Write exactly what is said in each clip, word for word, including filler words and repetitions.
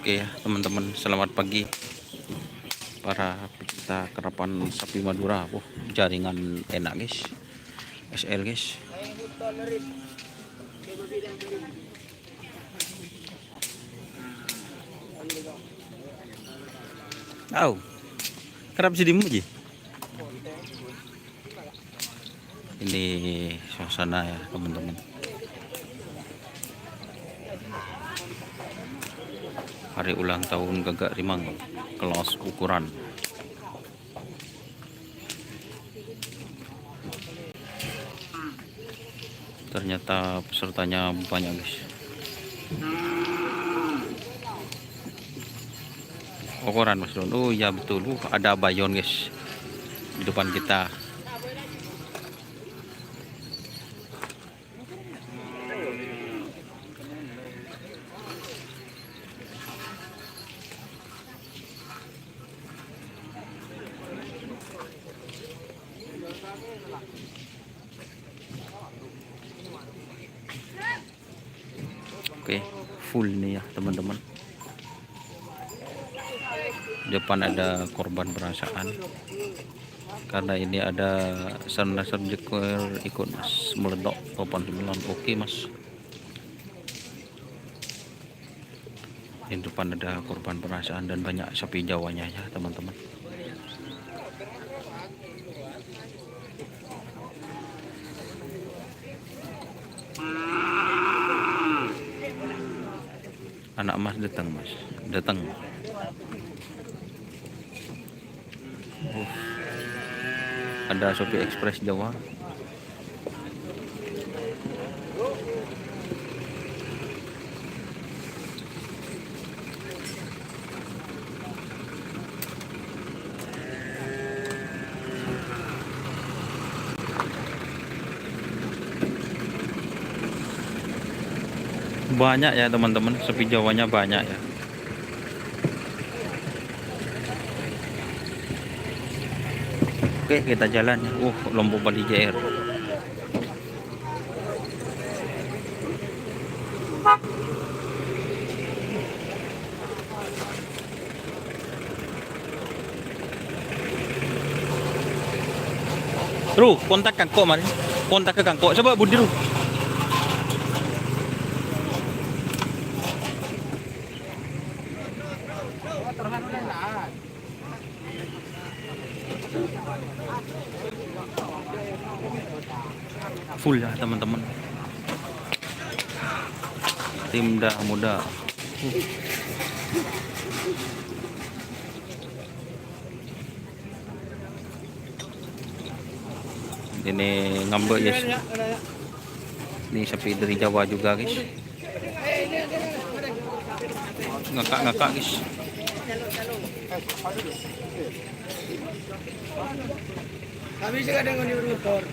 Oke ya, teman-teman, selamat pagi para pecinta kerapan sapi Madura. Wah, jaringan enak, guys. S L, guys. Au. Kerap sè dimma, Ji? Ini suasana ya, teman-teman. Hari ulang tahun Gagak Rimang, kelas ukuran. Ternyata pesertanya banyak, guys. Ukuran, Mas Don. Oh iya, betul. Uh, ada Bayon, guys. Di depan kita. Oke, full nih ya, teman-teman. Depan ada korban perasaan. Karena ini ada Sunriser Jeker ikut, Mas, meledak papan sembilan. Oke, Mas. Di depan ada korban perasaan dan banyak sapi Jawanya ya, teman-teman. Anak Mas datang, Mas. Datang. Uh, ada Sopi Express Jawa. Banyak ya, teman-teman, sapi Jawanya banyak ya. Oke, kita jalan ya. Uh, lompo padi J R. Ru, kontak kangko' mari. Kontak ka kangko'. Coba budi, Ru. Full ya, teman-teman. Tim Dah Muda. Ini ngambek, yes. Ini sapi dari Jawa juga, guys. Ngakak-ngakak, guys. Kami sih kadang ngeluar motor.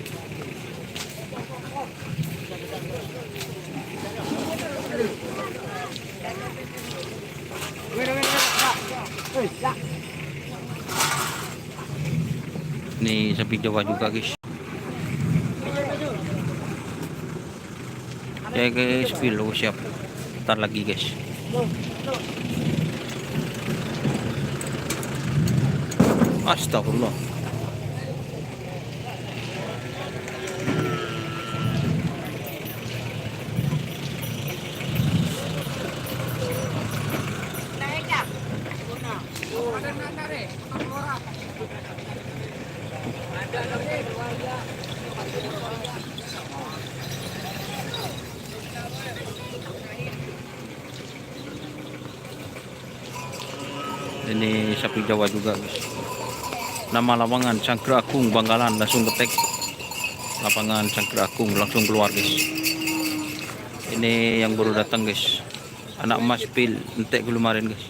Ini sapi Jawa juga, guys. Ya, guys, Velo siap. Ntar lagi, guys. Astagfirullah. Ini sapi Jawa juga, guys. Nama lapangan, Sangger Agung, Bangkalan, langsung ketik. Lapangan Sangger Agung, langsung keluar, guys. Ini yang baru datang, guys. Anak Mas Pil, entek gulumaren, guys.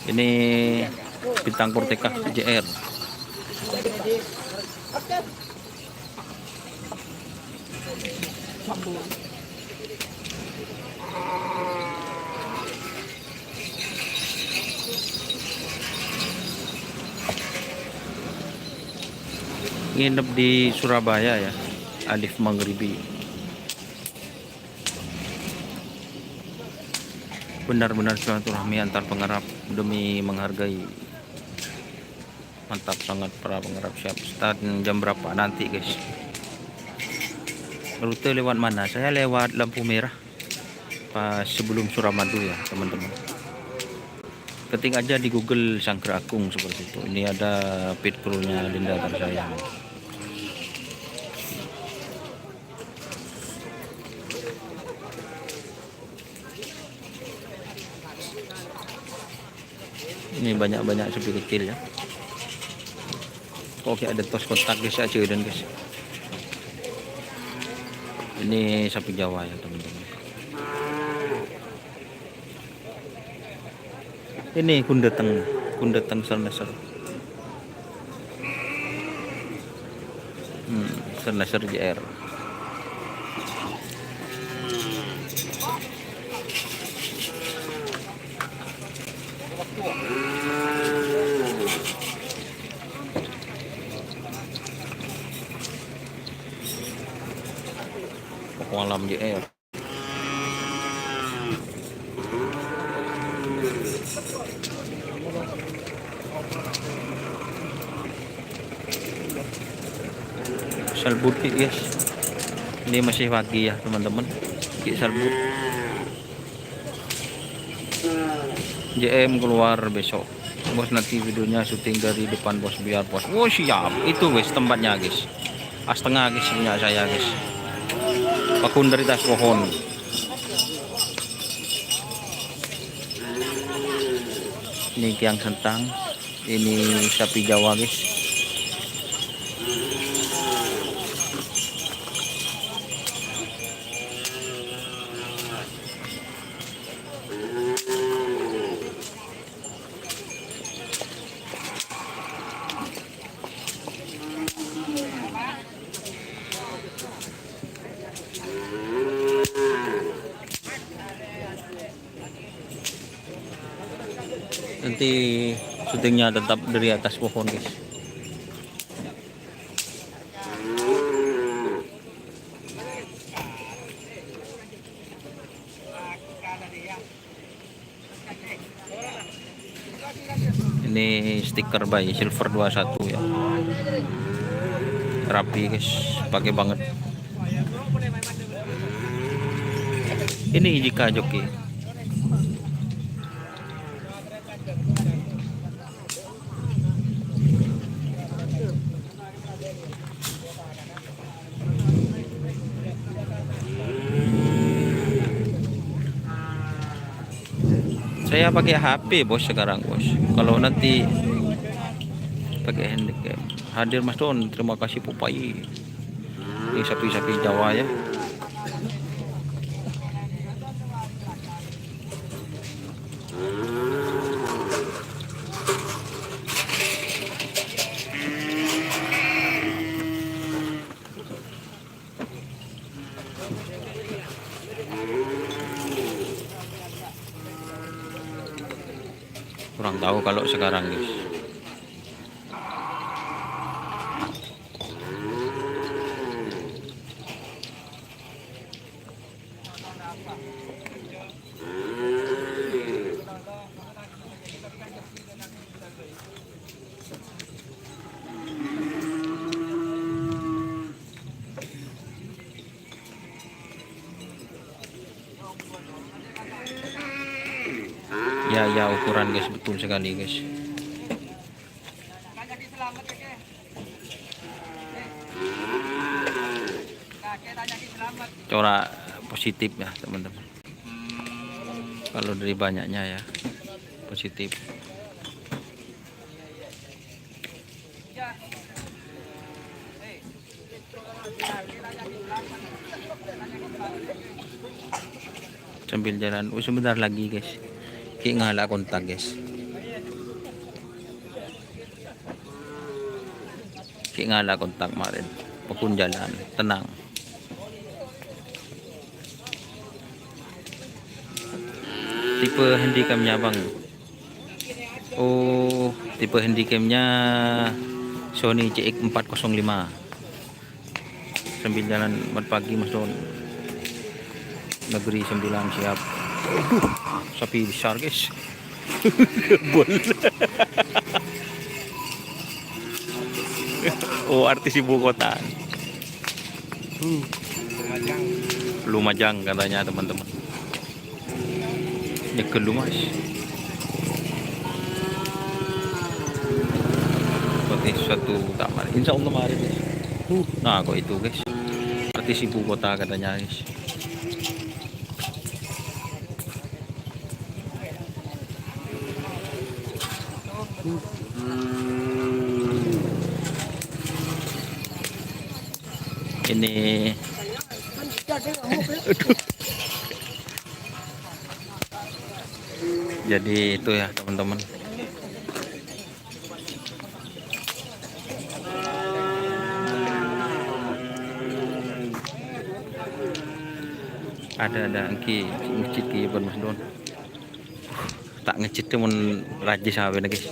Ini Bintang Korteka J R. Nginep di Surabaya ya, Alif Maghribi. Benar-benar silaturahmi antar pengharap demi menghargai. Mantap sangat para pengharap, siap start jam berapa nanti, guys? Rute lewat mana? Saya lewat lampu merah pas sebelum Suramadu ya, teman-teman. Ketik aja di Google Sanggar Agung seperti itu. Ini ada pit pro-nya Linda Tersayang. Ini banyak-banyak sapi kecil ya. Kok kayak ada tos kotak, guys, aja dan, guys. Ini sapi Jawa ya, teman-teman. Ini ghun dâteng, ghun dâteng Sennheiser. Hmm, Sennheiser J R. Malam J R. Salbut ki, guys. Ini masih pagi ya, teman-teman. Ki salbut. J M keluar besok. Bos, nanti videonya syuting dari depan, Bos, biar, Bos. Oh, siap. Itu, guys, tempatnya, guys. Astengah, guys, punya saya, guys. Pakun dari atas pohon. Ini tiang sentang. Ini sapi Jawa, guys. Nanti syutingnya tetap dari atas pohon, guys. Ini stiker bayi Silver dua satu ya. Rapi, guys, pakai banget. Ini jika joki. Saya pakai H P, Bos, sekarang, Bos. Kalau nanti pakai handicam. Hadir, Mas Don, terima kasih, Pupai. Ini sapi-sapi Jawa, ya. Kurang tahu kalau sekarang, guys. Ya, ya, ukuran, guys, betul sekali, guys. Corak positif ya, teman-teman. Kalau dari banyaknya ya, positif. Sambil jalan, oh, sebentar lagi, guys. Ki ngala kontak, guys. Ki ngala kontak kemarin. Pokoknya jalan, tenang. Tipe handycam-nya, Bang? Oh, tipe handycam-nya Sony C X empat kosong lima. Sambil jalan, mat pagi, Mas Don. Negeri Sembilan siap. Aduh, sapi besar, guys. Kebun. Oh, artis ibu kota. Hmm. Lumajang katanya, teman-teman. Nyekel lu, Mas. Seperti suatu taman. Insya Allah mari, guys. Uh, nah, kok itu, guys. Artis ibu kota katanya, guys. Ini. Jadi itu ya, teman-teman. Ada, ada, engki masjid ki, Mas Don. Ta' ngecet mon rajâ sawèna, guys.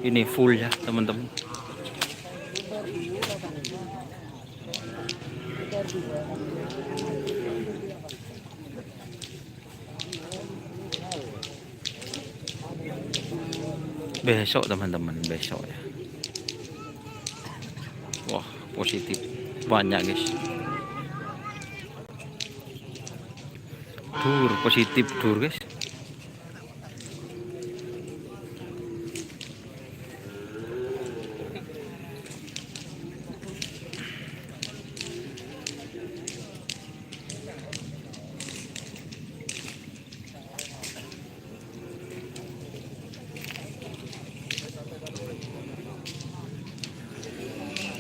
Ini full ya, teman-teman. Besok, teman-teman, besok ya. Wah, positif banyak, guys. Dur, positif dur, guys.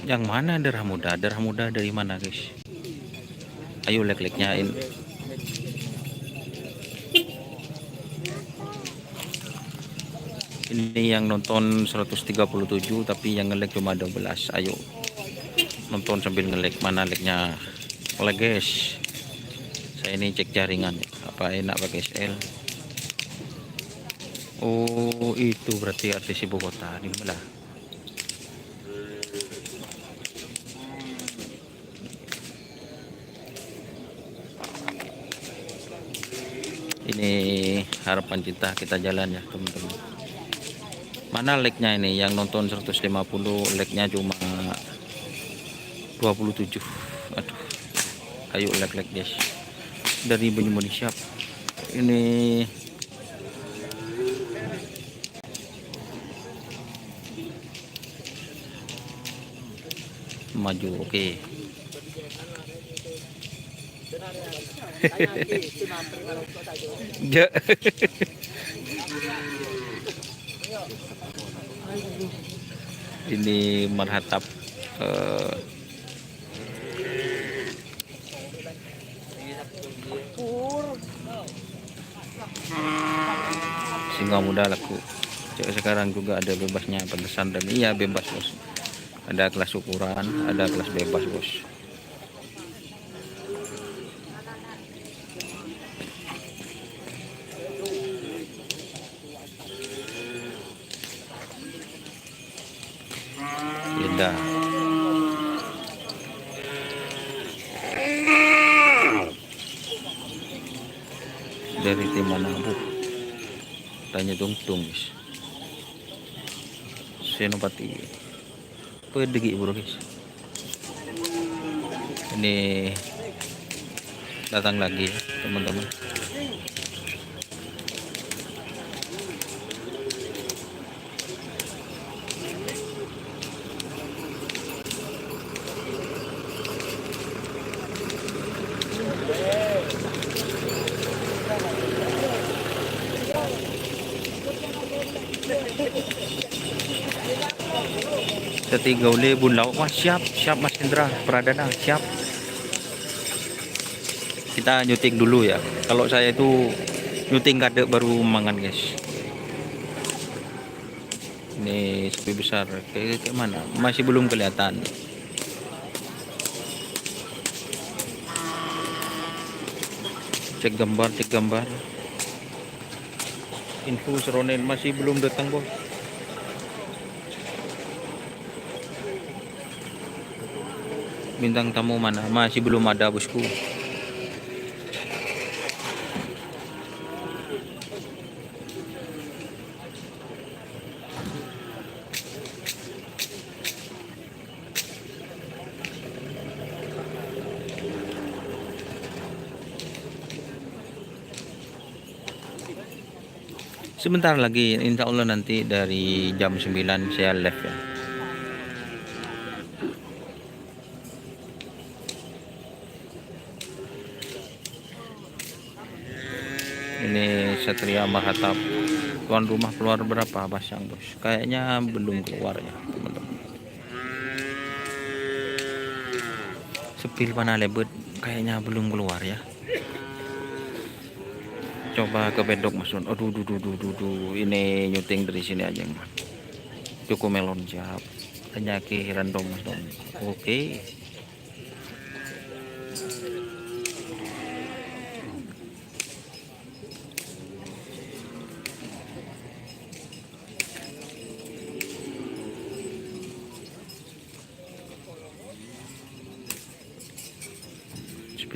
Yang mana darah muda? Darah muda dari mana, guys? Ayo, like-like-nyain. Ini yang nonton seratus tiga puluh tujuh, tapi yang nge-like cuma dua belas. Ayo, nonton sambil nge-like. Mana like-nya? Like, guys. Saya ini cek jaringan. Apa enak pakai S L? Oh, itu berarti artis ibu kota. Di mana? Ini harapan cinta kita jalan ya, teman-teman. Mana like-nya ini? Yang nonton seratus lima puluh, like-nya cuma dua puluh tujuh. Aduh. Ayo like-like, guys. Dari Banyumanik siap. Ini maju, oke. Ja-, ini marhatap, eh, Singa muda laku. Cek sekarang juga ada bebasnya, pantesan dan iya, bebas, Bos. Ada kelas ukuran, ada kelas bebas, Bos. Yenda. Dari tim mana, Bu? Tanya dong, dong, guys. Senopati. Apa ya, degi, bro, guys? Ini datang lagi ya, teman-teman. Setiga oleh Bun Lauk, wah, siap, siap, Mas Hendra Pradana, siap. Kita nyuting dulu ya. Kalau saya itu nyuting kadek baru mangan, guys. Ini sapi besar. Kayak, kayak mana? Masih belum kelihatan. Cek gambar, cek gambar. Info seronen masih belum datang, Bos. Bintang tamu mana? Masih belum ada, bosku. Sebentar lagi, insya Allah nanti dari jam sembilan saya live ya. Ini Satria Mahatap. Tuan rumah keluar berapa pasang, bos? Kayaknya belum keluar ya, teman-teman. Sepil mana lebet? Kayaknya belum keluar ya. Coba ke pedok, Mas Don. Aduh, duh, duh, duh, duh, duh. Ini nyuting dari sini aja, Mas. Cukup melon, siap. Hanya ke random, Mas Don. Oke.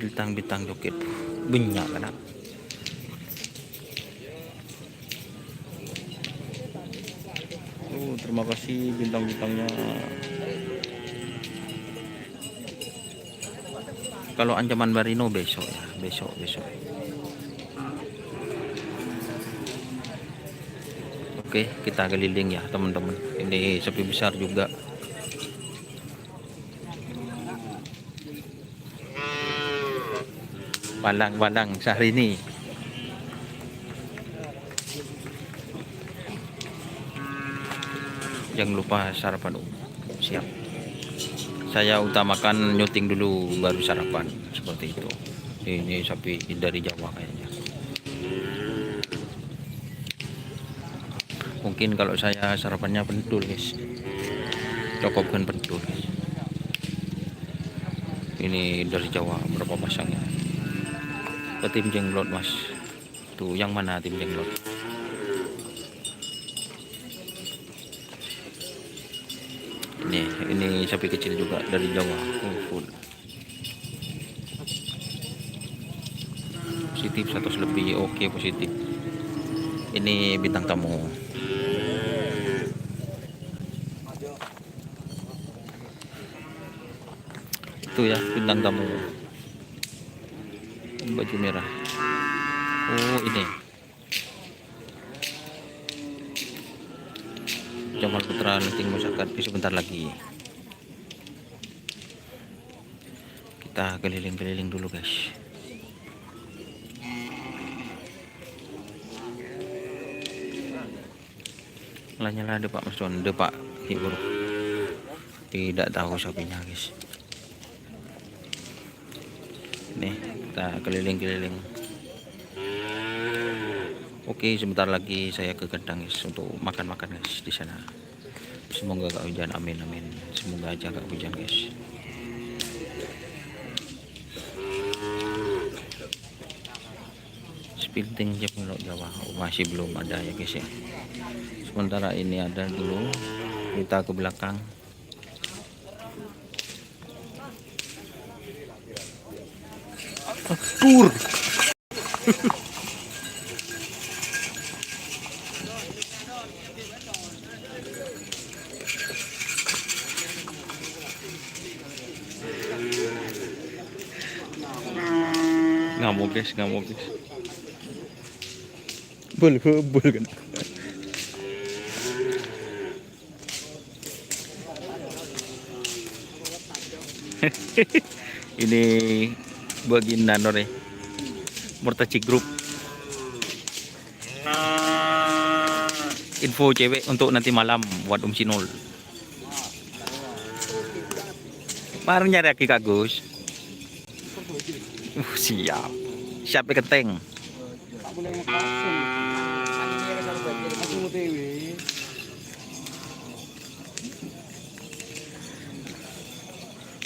Bintang-bintang joget. Banyak kan? Oh, terima kasih bintang-bintangnya. Kalau ancaman Marino besok ya, besok, besok. Oke, kita keliling ya, teman-teman. Ini sapi besar juga. Walang-walang Syahrini. Jangan lupa sarapan, Om. Siap. Saya utamakan nyuting dulu, baru sarapan, seperti itu. Ini sapi dari Jawa kayaknya. Mungkin kalau saya sarapannya pentul, guys. Cocok dengan pentul, guys. Ini dari Jawa, berapa pasang ya? Ke tim jenglot, Mas. Tuh, yang mana tim jenglot? Ini, ini sapi kecil juga dari Jawa. Oh, full. Positif seratus lebih, oke, positif. Ini bintang tamu. Itu ya, bintang tamu. Baju merah. Oh, ini. Jamal Putra, Lenting Musakat, sebentar lagi. Kita keliling-keliling dulu, guys. Nyala-nyala, depak, Mas Don, depak, Ki Guru. Tidak tahu sapinya, guys. Nih, kita keliling-keliling. Oke, sebentar lagi saya ke kandang, guys, untuk makan-makan, guys, di sana. Semoga gak hujan, amin, amin. Semoga aja gak hujan, guys. Spilting Jawa, oh, masih belum ada ya, guys, ya. Sementara ini ada dulu, kita ke belakang. Tur. Ngamuk, guys, ngamuk, guys. Bul, bul kan. Ini bagian anu nih. Murtajik Group. Info cewek untuk nanti malam buat Om Sinul. Mari nyari lagi, Kak Gus. Uh, siap. Siap, Kenteng.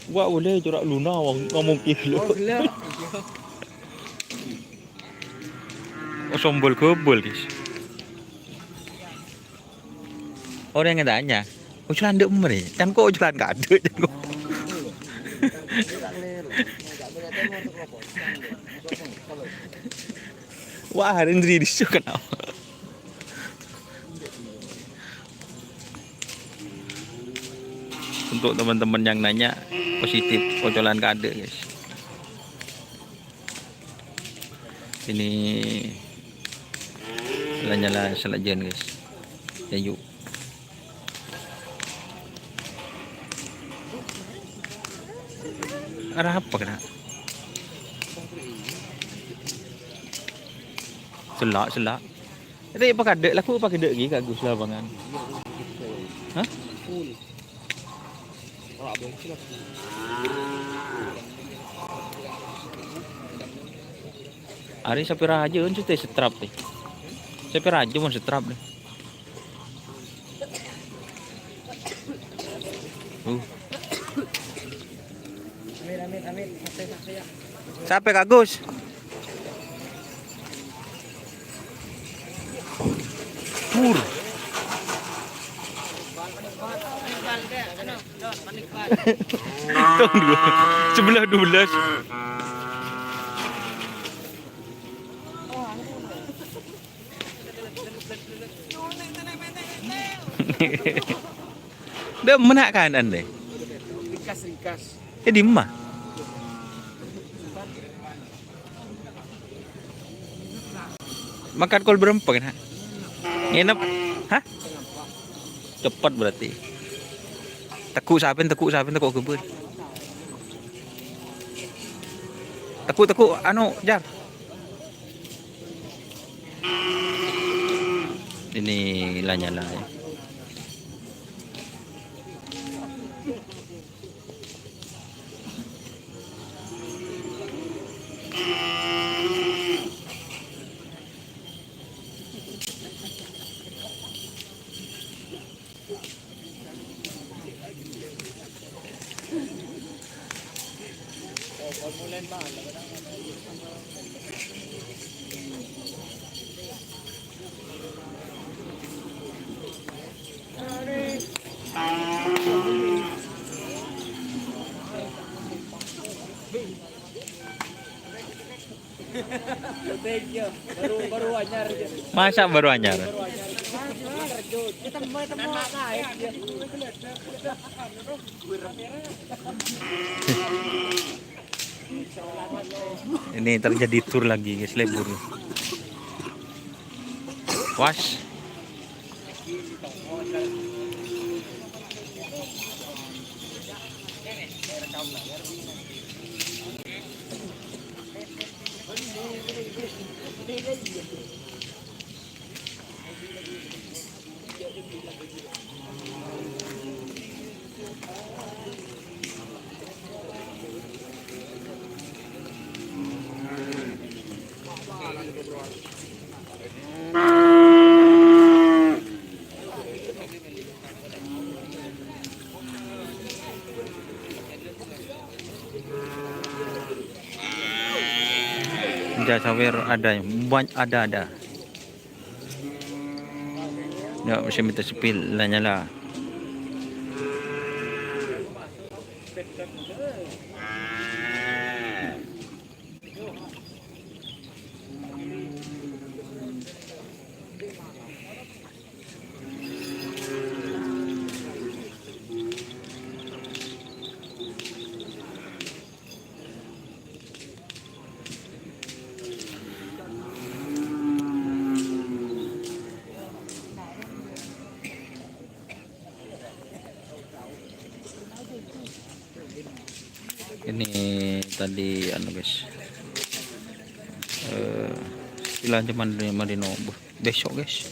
Wah, boleh corak Luna, wong ngomong gitu. Oh, gelap. Oh, sombol gobol, guys. Orang yang tanya, "Uculan ndek meri, kan kok uculan kadek, kan kok." Wah, hari ini di show kenapa? Untuk teman-teman yang nanya, positif, kocolan kade, guys. Ini nyala-nyala salajân, guys. Ya, yuk. Arapa kèna? Sella', sella'. Rè' pakadâ', lagghu' pakadâ' ghi' ka Gus lapangan. Hah? Arè sapèra jhâ' mon sè setrap, tè. Sapèra jhâ' mon setrap, tè. Uh. Sapè, Ka' Gus? Pur. Hitung dua. Sebelah dua belas. Dâ' mana kanan deh? Ringkas, ringkas. Eh, dimma? Makan kol berempa kan, ha? Nginep? Hah? Cepet berarti. Teggu' sapèn, teggu' sapèn, teggu' ghâbây. Teggu', teggu', anu, Jar. Ini la nyala, ya. Masa' bhuru anyar? Ini terjadi tur lagi, guys, lebur. Was. Enggak sawer ada, ban-, ada, ada. Ya, bisa minta sepil, lah nyala. Ini tadi, anu, guys. Eh, istilahnya mandi, mandi no-, besok, guys.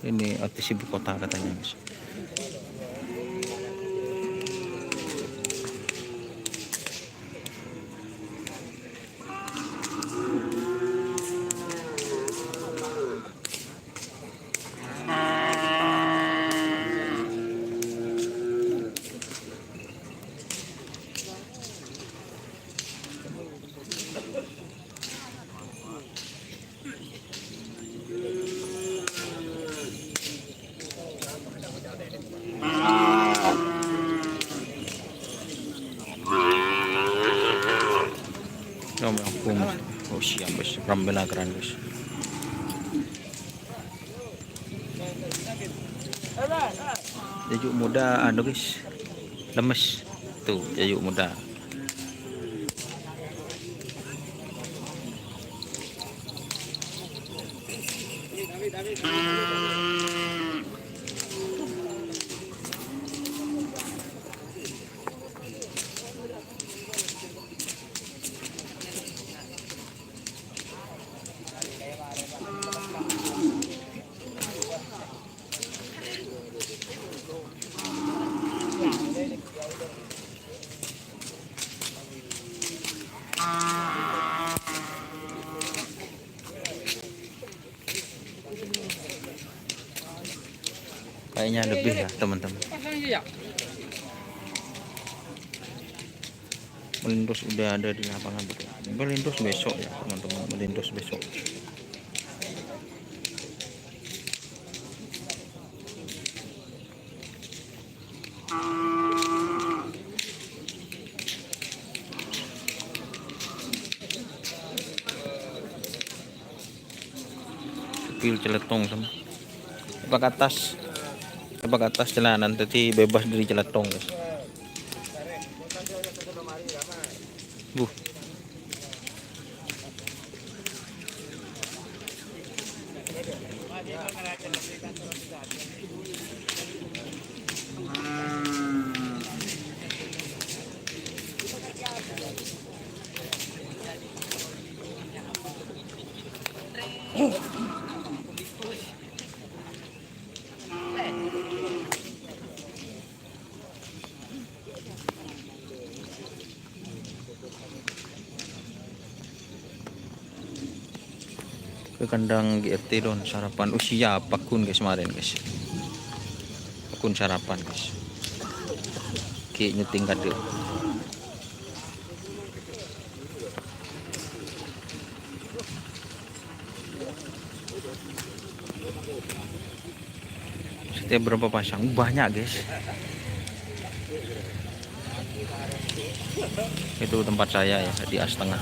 Ini artis ibu kota katanya, guys. Oh, siap, guys. Rambela keren, guys. Jajuk muda, anu, guys. Lemes. Tuh, jajuk muda. Kayaknya lebih ya, teman-teman. Melindos udah ada di lapangan, betul. Melindos besok ya, teman-teman. Melindos besok. Sepil celettong, sama. Apa ke atas? Apa ke atas celana, tadi bebas dari celettong, guys. Buh. Ke kandang G R T don sarapan. Usia pakun, guys, kemarin, guys. Pakun sarapan, guys. Ki nyuting kade. Setiap berapa pasang? Banyak, guys. Itu tempat saya ya, di Astengah.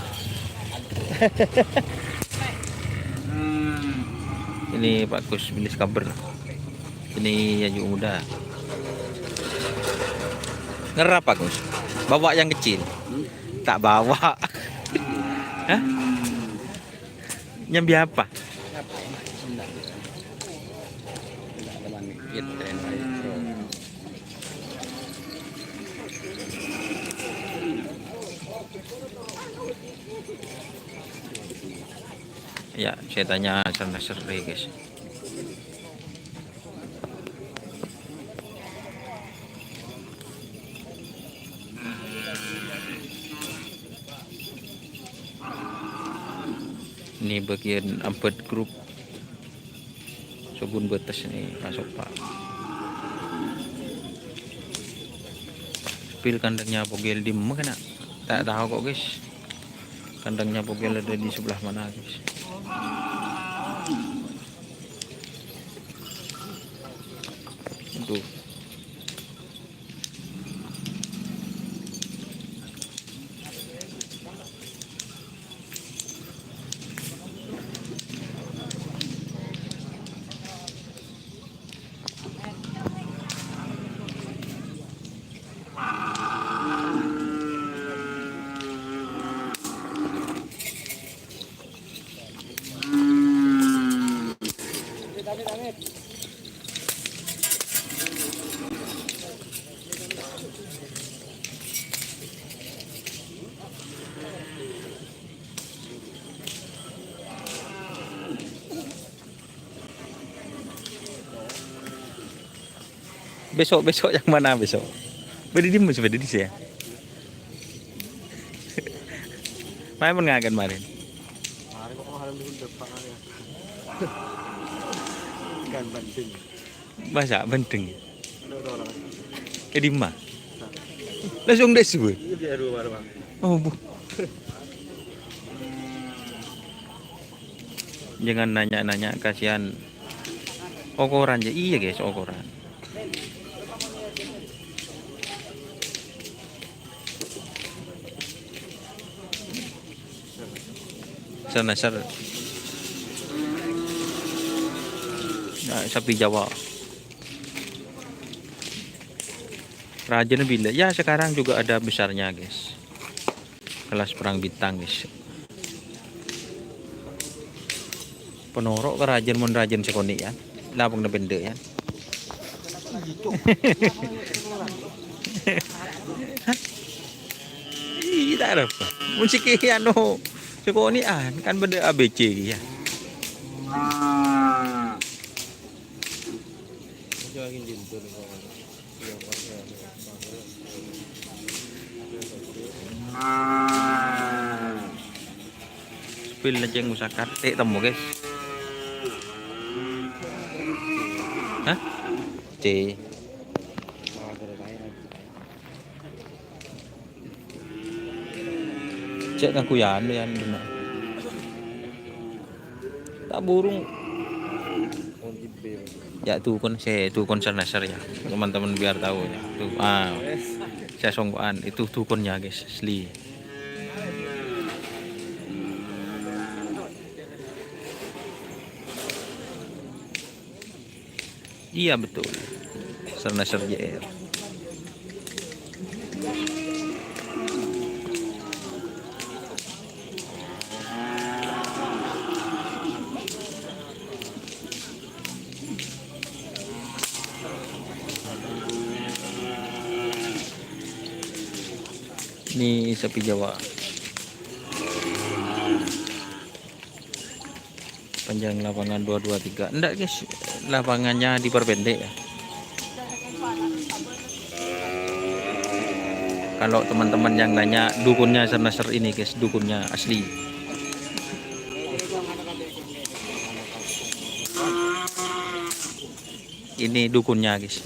Ini Pak Gus, beli skaber. Ini jajuk muda. Ngerap, Pak Gus. Bawa yang kecil. Tak bawa. Hah? Nyambi apa? Ya, saya tanya sana seri, guys. Ini bagian empat grup. Sobun bates ini masuk, Pak. Sepil kandangnya Pogel di mana? Tak tahu kok, guys. Kandangnya Pogel ada di sebelah mana, guys? Aduh. Besok, besok yang mana besok? Bâdâ dimma sè bâdâ dissa', ya? Maèn pon ngakan marèn. Marèn kok malam dulu depan ya. Kan penting. Masa penting? Ada orang. Eh, dimma? Langsung dissa', Bu? Iya, biar dua malam. Oh, Bu. Jangan nanya-nanya, kasihan. Okoran jâ, iyâ, guys, okoran. Nasr-Nasr. Nah, sapi Jawa. Rajâna bilâ? Ya, sekarang juga ada besarnya, guys. Kelas perang bintang, guys. Panoro' ka rajâna, mon rajâna sakonè', ya. Lapong na bendè', ya. Iyâ, ta' arapa. Mon sè kè anu, sakonè'an, kan bâdâ A B C, ya. Pil na cèng musakat. Eh, temmo, guys. Hah? C. Cè' ngaku yan, yan, bener. Ta' burung. Ya, dukun, sè dukun Nasr-Nasr, ya. Teman-teman biar tahu, ya. Tuh, ah. Saya songkokan, itu dukunnya, guys, asli. Iya, betul. Nasr-Nasr J R. Ini sapi Jawa. Panjang lapangan dua dua tiga. Enggak, guys. Lapangannya diperpendek, ya. Kalau teman-teman yang nanya, dukunnya Nasr-Nasr ini, guys, dukunnya asli. Ini dukunnya, guys.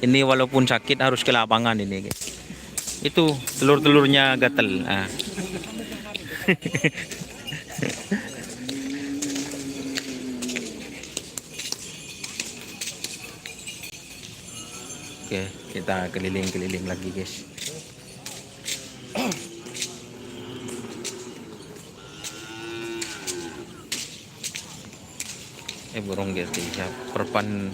Ini walaupun sakit harus ke lapangan ini, guys. Itu telur-telurnya gatel. Ah. Oke, kita keliling-keliling lagi, guys. Eh, burung, guys, ya, perpan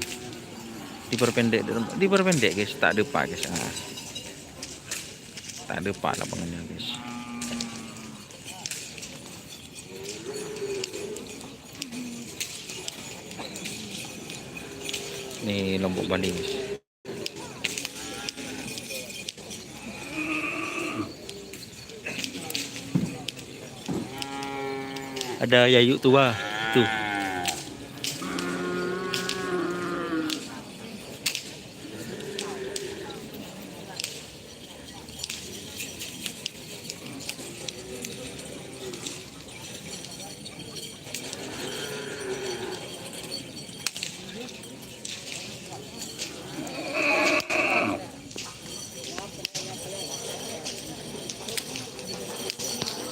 diperpendek, diperpendek, guys, ta' dâpa', guys. Ah. Ta' dâpa' lapangannya, guys. Ini Lombok Bali, guys. Ada yayu tua tuh.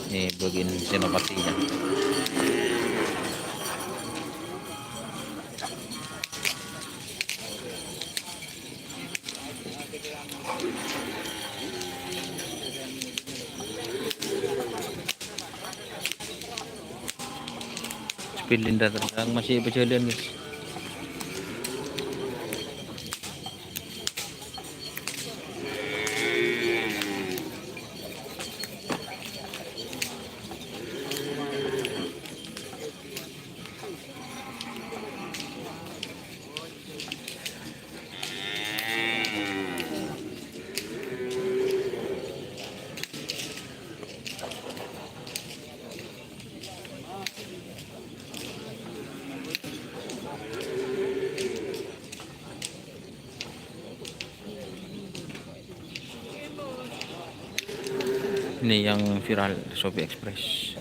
Ini bagian senopatinya. Spin Linda Tendang masih berjalan, guys. Ini yang viral, Shopee Express.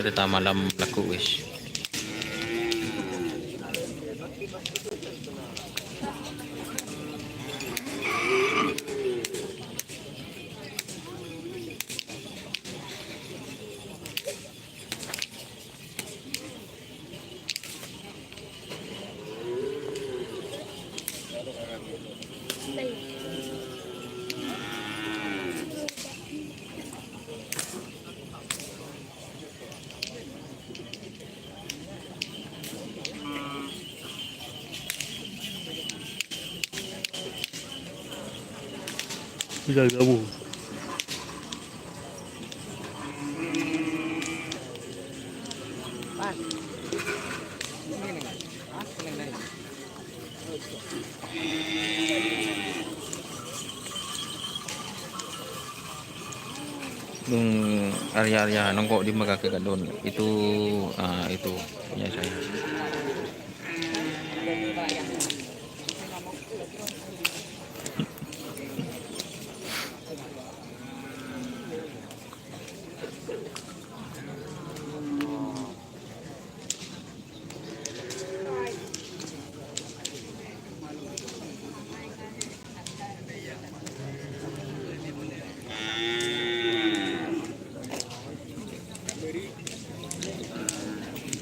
Berita malam lagu wis. Bisa gabung. Neng area-area nongko' di Mekah ke kadun. Itu, ah, itu punya saya.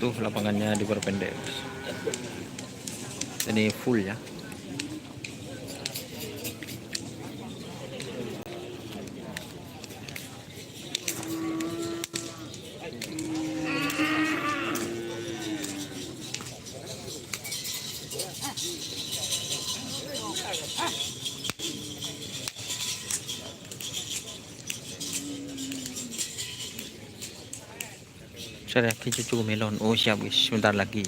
Tuh, lapangannya diperpendek, Mas. Ini full, ya. Saya lagi cucu melon. Oh, siap, wis, sebentar lagi.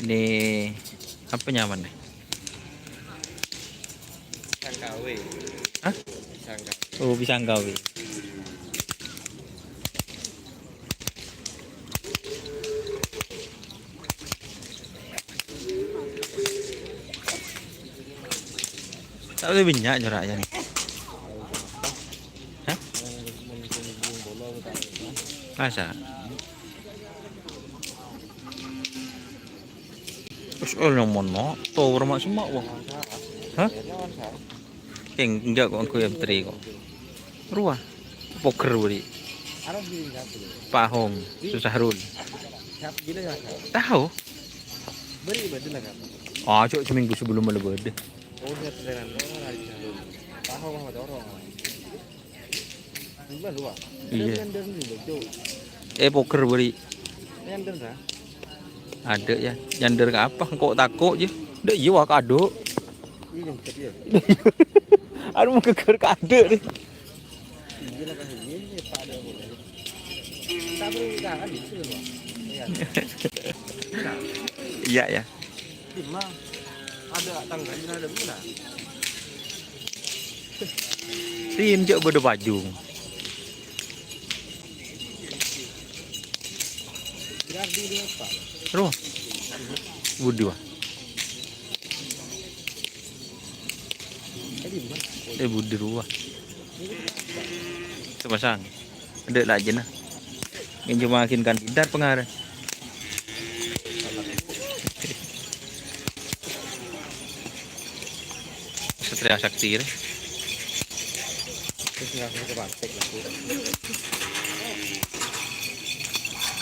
Ini apa nyaman nih? Pisang kawe. Hah? Pisang kawe. Oh, pisang kawe. Tapi banyak corak ya nih. Hah? Masa? Terus, oh, yang mana? Tower mak semak, wah. Hah? Keng, enggak kok, aku yang teri kok. Ruah. Poker beri. Pahong, susah rul. Tahu? Ah, cok, seminggu sebelum malam beda. Iya. Eh, poker beri. Ada ya. Nyander ke apa? Kok takut ya? Ndak iya, wah, kado. Anu mau geger kado nih. Iya, ya. Ada tanggalnya, ada bulan. Tim cok bodo pajung. Roh. Budi, wah. Eh, budi ruwah. Sepasang. Ndek lajena. Ngen cuma makin kandidat pengarah. Satria Sakti re. Terus nggak usah kepake, aku.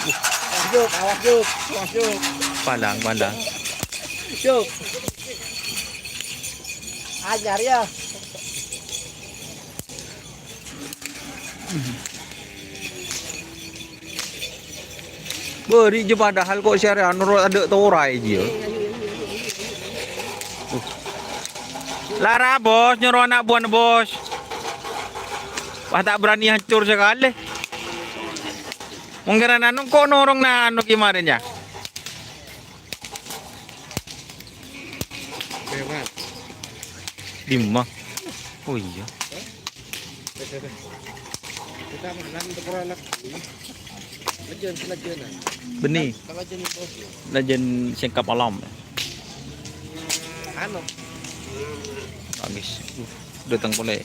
Awas, Juk, awas, Juk, awas, Juk. Pandang, pandang. Juk. Anyar ya. Beri je padahal kok si Arya Nur ada torai je. Lara, Bos, nyoro anak buan, Bos. Wah, tak berani hancur sekali. Mungkin anu kok norong na anu kemarin ya. Lewat. Di rumah. Oh iya. Kita menang untuk orang lagi. Lejen, lejen. Beni. Kalau lejen itu. Lejen singkap alam. Anu. Habis. Uh, datang pole.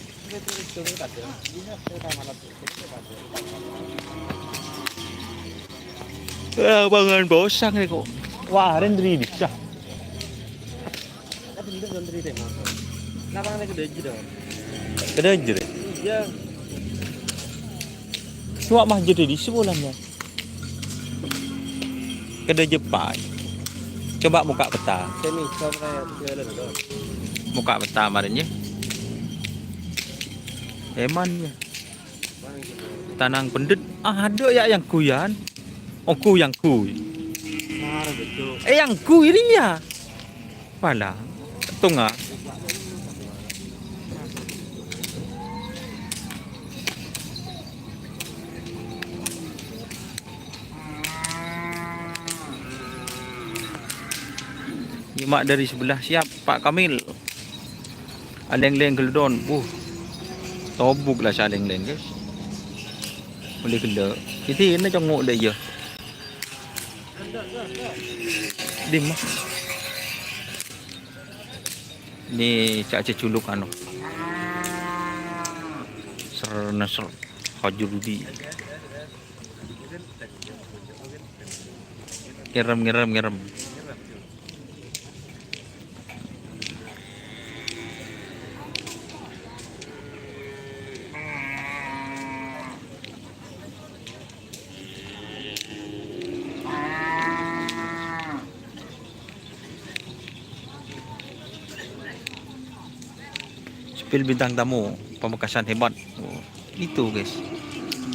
Eh, pangan bosang nih kok. Wah, Rendri bisa. Tapi bener Rendri deh, Mas. Kenapa nggak ke Dajir, dong? Ke Dajir, ya? Iya. Cuma mah jadi di sebulanya. Kedhe Jepang. Coba buka peta. Sini, coba jalan, dong. Buka peta kemarin, ya. Eman, ya. Tanang pendet. Ah, ada ya yang kuyan. Oh, ku yang ku. Mar, betul. Eh, yang ku ini ya. Pala, tonga. Nyimak dari sebelah, siap, Pak Kamil. Aleng-leng geledon. Uh. Tobuk la saleng-leng, guys. Boleh gelo. Isi ini congok deh, ya. Dim, ah. Ini cak cejuluk anu. Ser, neser. Hajur Rudi. Ngerem, ngerem, ngerem. Spill bintang tamu, Pamekasan hebat. Oh, itu, guys.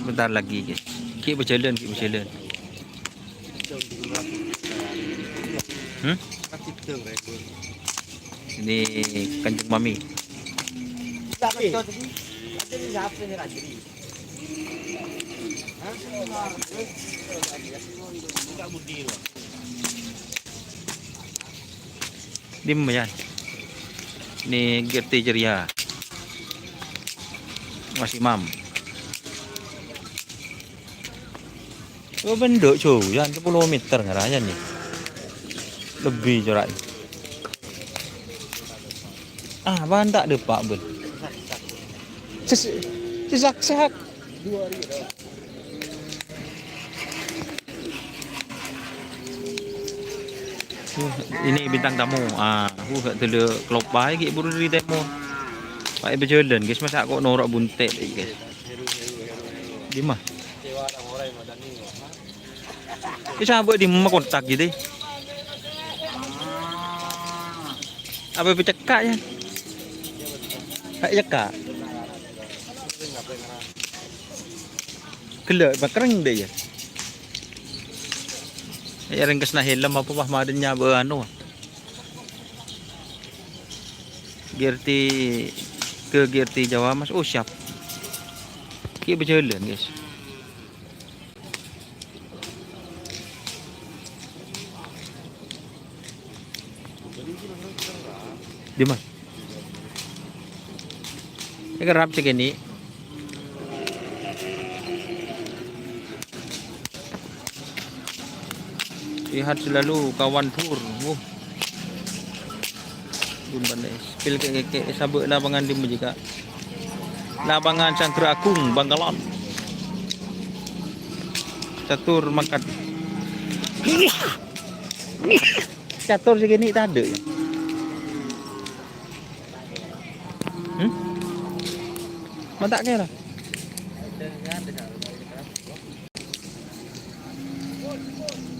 Bentar lagi, guys. Ki berjalan, ki berjalan. Hmm? Ini Kanjeng Mami. Dim, ya. Ini Gerti Ceria. Mas Imam. Oh, bendok jauh, ya, sepuluh meter ngaraya nih. Lebih corak. Ah, ban tak depak, ben. Ses-, sesak-sesak. Wah, ini bintang tamu. Ah, uh, gak dulu kelop bae, ki buru dari temo. Pak, berjalan, guys, masa kok norok buntet, guys. Di mah? Ini sampai di mah kontak gitu. Apa pecekak ya? Kayak cekak. Gelo, makereng deh ya. Ya, ringkesna helm apa, wah, madennya be anu. Gerti ke Gerti Jawa, Mas. Oh, siap. Ki berjalan, guys. Di mana? Ini kerap cek ini. Sehat selalu, kawan Pur. Wuh. Pun pandai. Spill ke, ke, ke, sabuk lapangan di Mujika. Lapangan Sanggra Agung, Bangkalan. Catur mangkat. Catur segini tak ada ya? Hmm? Mata kira.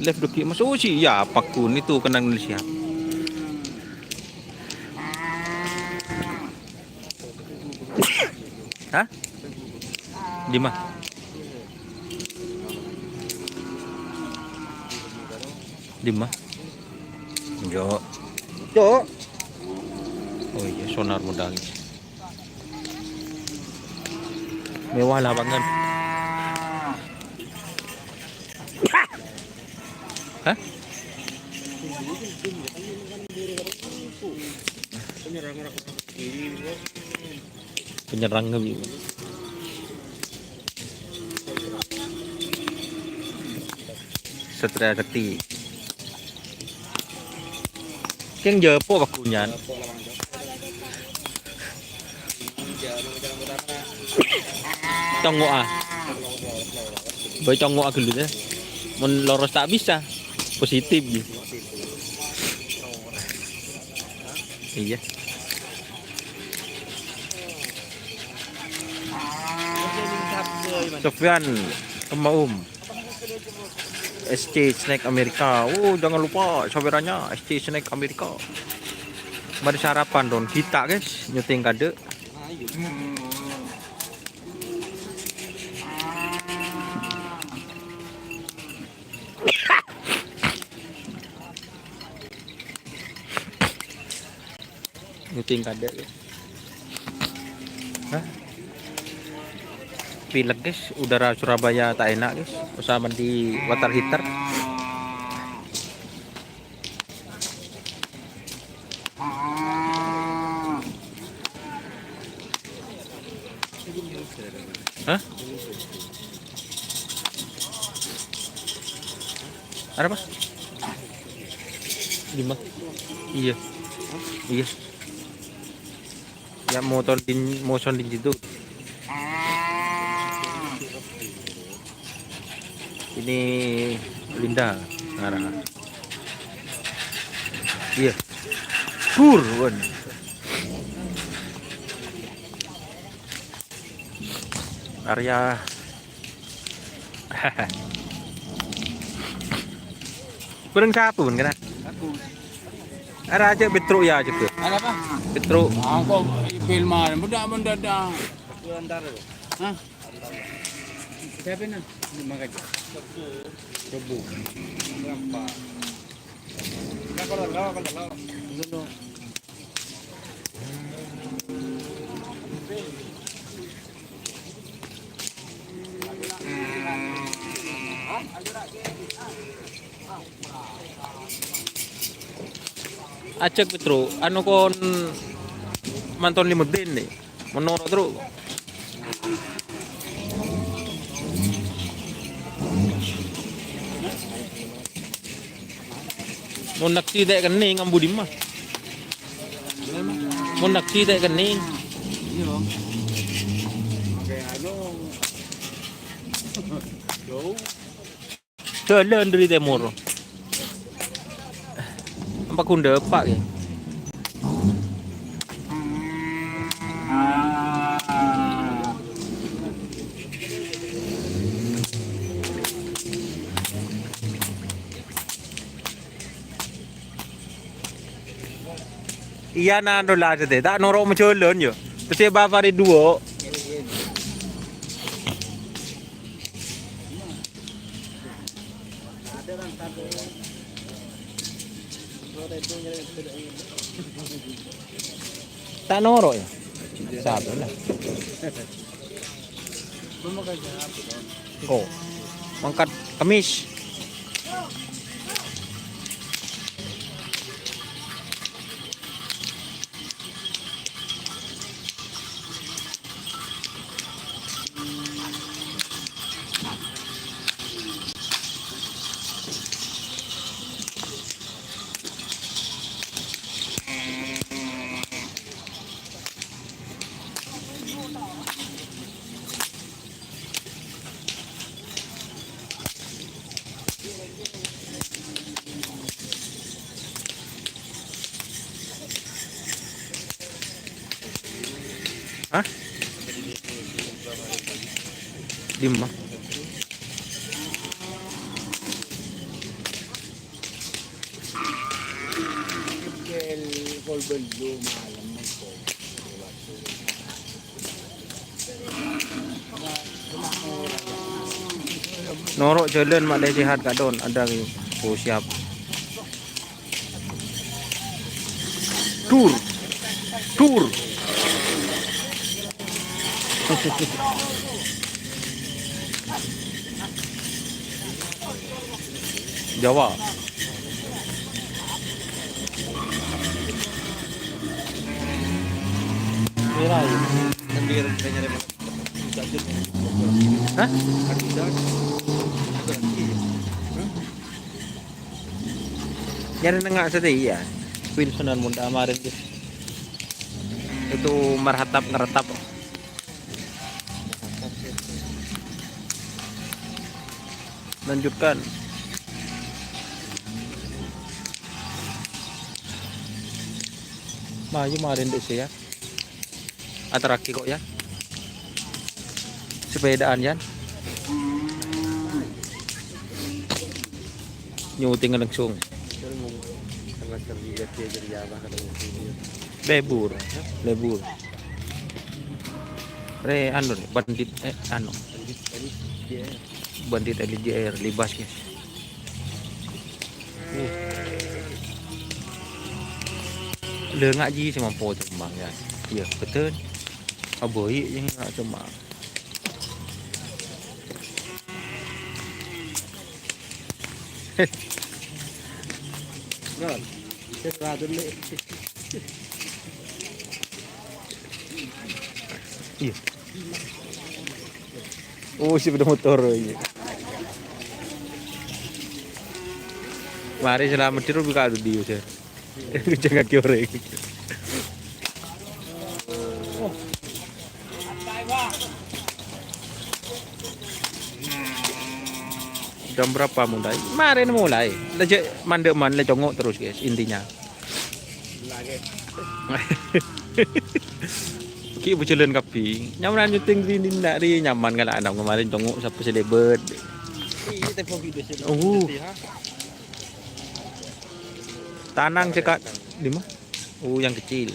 Live dulu, Mas. Oh, si, ya, apa kun itu kenang Indonesia. Hah? Di mana? Di mana? Jo. Jo. Oh iya, sonar modal. Mewah lapangan. Hah? Penyerang, Bi. Satria Sakti. Keng japo pakunyan. Congo'a. Bâi congo'a ghâllu, yâ. Mon loros ta' bisa, positif, yâ. Iyâ. Sofyan, Kemma Um. S C Snack Amerika. Oh, jangan lupa sawerannya S C Snack Amerika. Mari sarapan, Don. Kita, guys, nyuting kadâ'. Nyuting kadâ', ya. Hah? Pilek, guys. Udara Surabaya tak enak, guys. Usah mandi water heater. Hah? Arapa? Dimma? Iyâ. Iyâ. Yâ, motor din-, moson din situ. Ini Linda ngarana. Iyâ. Pur, wan. Arya. Bâreng sapa, Bun, kèna? Aku. Arèya ajâk Petruk, yâ, ajâk. Ada apa? Petruk. Aku film, mendadak, mendadak. Aku antar. Hah? Siapa ini? Ini makanya. Kebo. Berapa? Enggak, kalau lo, kalau lo. Dulu. Ajâk, Petruk. Anu, kon manton Limuddin, nè. Menoro terus. Mon naksi ta' kennèng, ambu dimma? Mon naksi ta' kennèng. Iya. Pakai anu. Jauh. Jhâlân dâri tèmor. Apa gundâ apa, ya? Iyâ, na, no, la, sètè. Ta' noro' majhâlân, yâ. Terus yâ, Bapak, rè duwâ'. Ta' noro', yâ? Sabbhân, la. Engko'. Mangkat Kemis. Hah? Dimma? Noro' jhâlân ma' lè sehat, Kak Don. Ada, oh, siap. Dur. Dur. Jawa. Hah? Nyarè nengnga' satèya. Wilsonan mon dâ' marèn, Gus. Itu marhatap ngeretap. Lanjutkan. Mayu marèn dhisik, ya. Aterraghi kok, ya. Sepedaan, Yan. Nyuting langsung. Lebur, lebur. Re, anu, re, bandit, eh, anu. Bandit Elite J R, Libas, ya. Uh. Lè, ngajhi sè mampo cemmang, ya. Iyâ, betul. Abâi, ya, cemmang. Ron, bisa seratus, Le. Iyâ. Oh, sepeda motor, iyâ. Marè salamet dhi, Ro, bi' ka'dinto, Sir. Jâgâ kè orèng. Jam berapa mulai? Marèn mulai. Lè jhâ' mandhâ' man, lè congo' terros, guys, intinya. Ghi' bhâjâlân kabbhi. Nyaman nyuting ri, dinna' ri, nyaman kala ana' marèn congo' sapa sè lèbât. Iyâ, tempo video sih. Oh. Tanang cekak di mana? Oh, yang kecil.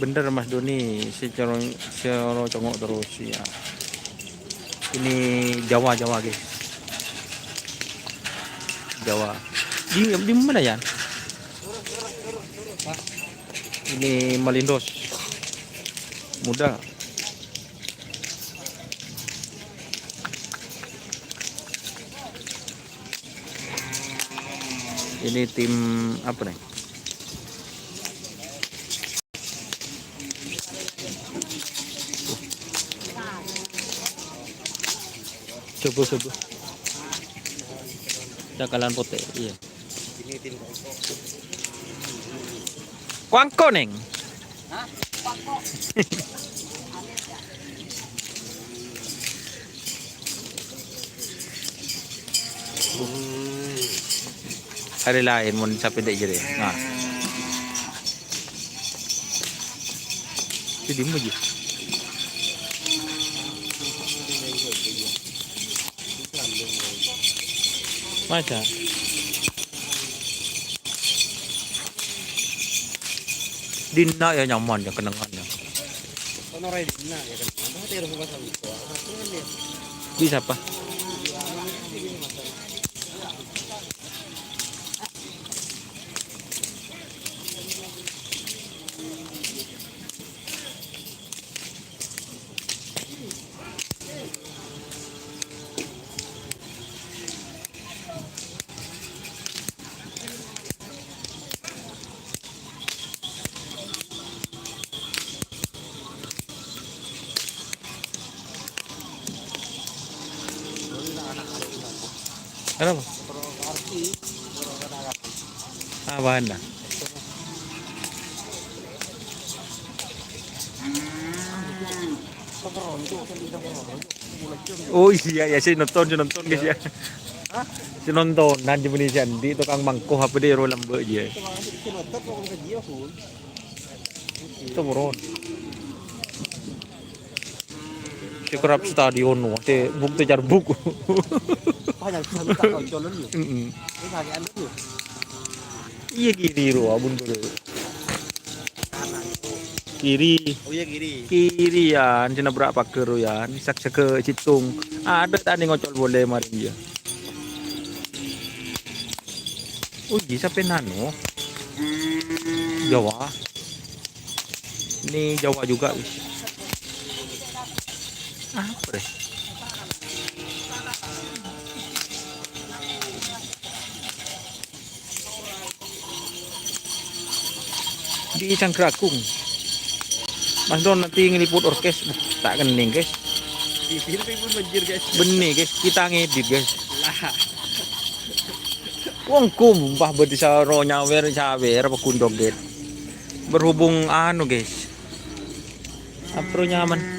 Bhender, Mas Doni, sè coro-, sè ro congo' terros, ya. Ini Jawa, Jawa, guys. Jawa. Di, di mana, ya? Ini Malindos. Muda. Ini tim apa nih? Coba, coba. Cakalan putih, iya. Kuangko, Neng. Arè laèn mon sapè dâ' jârèya. Nah. Sè dimma jâ? Maca. Dinna' ya nyaman ya, kennengngan ya. Bisa apa? Kenapa? Apaan dah? Oh iya, ya, sè nonton, sè nonton, guys, ya. Sè nonton, nanti beli sandi tukang mangko apa deh, ro lambek aja. Itu buron. Sè kerap stadion, no, sè bukti carbuk. Banyak bisa minta koncolan, yuk. Mm-mm. Ini kakean dulu. Iya, kiri, ro, abun, bro. Kiri. Oh iya, kiri. Kiri, yan. Sè nabrak pager, yan. Sak-, saka Citung. Ada tani ngocol bolè marèn, ya. Oh, iya, sapè nano? Jawa. Ini Jawa juga, wis. Apa deh? Di Cangkragung. Mas Don nanti ngeliput orkes, ta' kenning, guys. Bibir pun banjir, guys. Benne, guys, kita ngedit, guys. Lah. Wong gumpah berdisaro nyawer-nyawer apa gundog, guys. Berhubung anu, guys. Apro nyaman.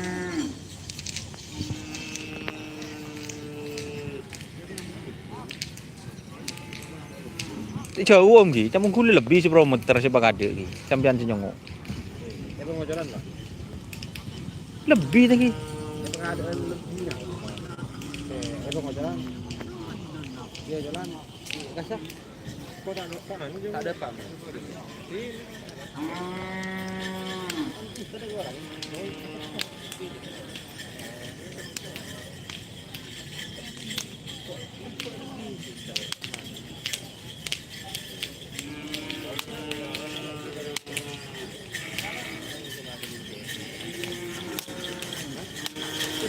Jhâu, Om, ghi. Ca'na ghulâ lebbi sapolo meter sè pakadâ', ghi. Sampèyan sè nyongngo'. Apa ngocoran, Pak? Lebbi ta', ghi. Apa ada lebbinya? Eh, apa ngocoran? Iya, jalan. Kasar. Kok tak ada, tak ada, tak ada apa? Ini.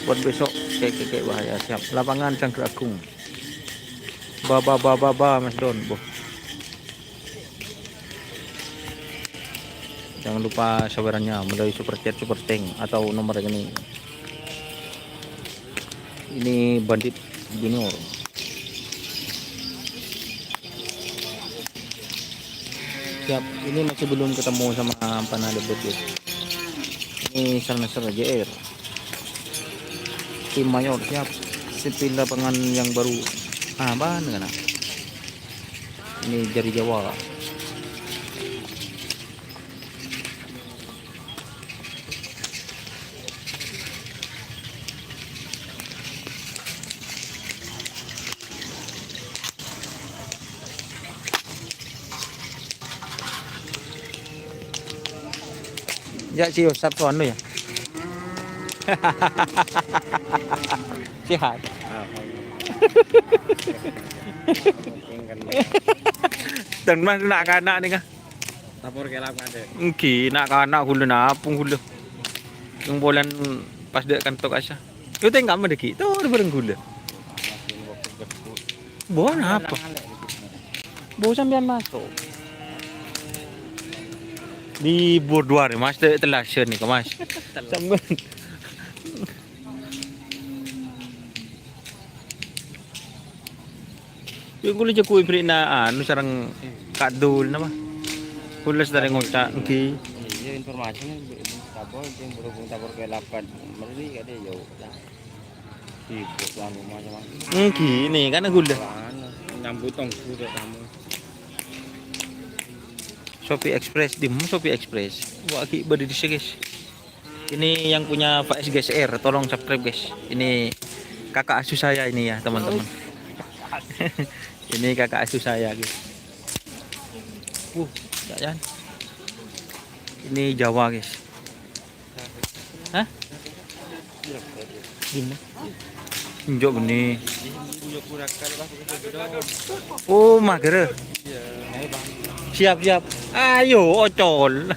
Buat besok, kayak, kayak, kayak bahaya, siap. Lapangan Cangkragung. Ba, ba, ba, ba, ba, Mas Don, boh. Jangan lupa sawerannya melalui super chat, super thanks, atau nomor rekening. Ini Bandit Junior. Siap, ini masih belum ketemu sama Pana Debut, ya. Ini Sarnaser J R. Tim Mayor siap. Sipil lapangan yang baru. Ah, apaan kena? Ini jari Jawa. Ya, si Yosep tuh anu ya. Sehat. Alhamdulillah. Dan Mas nak kanak nih kah? Tapor kelap kan, Dek? Engghi, nak kanak ghulâ napong ghulâ. Yang bulan pas dek kantor asa. Yo tengka mendeki, tuh bareng ghulâ. Bon apa? Bo sampeyan masuk. Di bor dua nih, Mas, te-, tellasan nih, Mas. Telas. Sampeyan. Yo, ghulâ jhâ' ghu' èberri'na anu sareng Ka' Dul napa? Ghulâ sadhâjâna ngoca' engghi. Iya, informasinya, Bro. Tapor, sing berhubung tapor ke lapan. Meri kade, yo. Sibuk lah, rumah sama. Engghi, ini kan ghulâ. Anu, nyambut tonggu kok kamu. Shopee Express, dim Shopee Express. Wah, ghi' bâdâ di sini, guys. Ini yang punya Faiz G S R, tolong subscribe, guys. Ini kakak asuh saya ini ya, teman-teman. Ini kakak asuh saya, guys. Uh, ya, ya. Ini Jawa, guys. Hah? Di mana? Enjok bânnè. Oh, mager. Siap, siap. Ayo, ocol.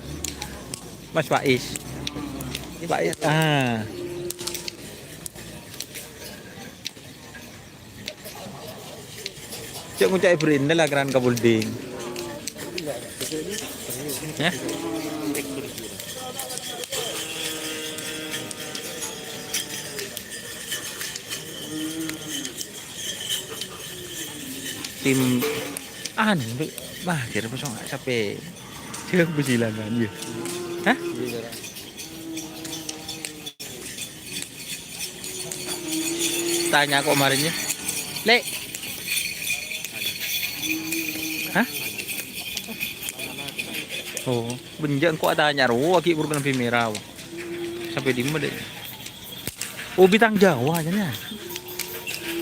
Mas Faiz. Faiz. Ah. Cek ngucak Ibrahim lah keran ka building. Ya. Tim anu, mah kira kosong sampai jauh bersilangan ya. Hah? Tanya kok kemarin ya. Lek. Hah? Oh, benjak kok tanya ro, lagi buru kena merah. Sampai di mana deh? Oh, bintang Jawa aja nih.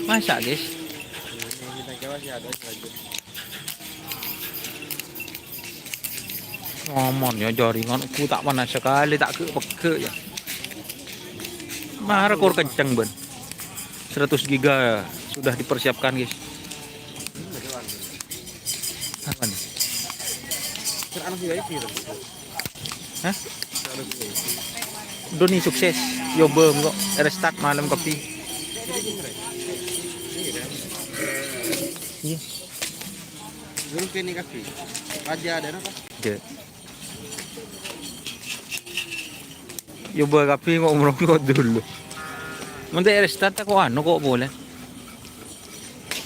Masa, guys? Bintang Jawa sih ada aja. Ngomong ya, jaringan ku tak panas sekali, tak ke-, pegge' ya. Mara kur kenceng, Ben. Seratus giga sudah dipersiapkan, guys. Apa nih? Hah? Doni sukses. Yo, bem kok. Restart malam kopi. Iya. Dulu kene kaki. Raja ada apa? Ada. Jhubâ kabbhi, ngo' umroh ngo' dulu. Mon ta' restart kok anu kok polè.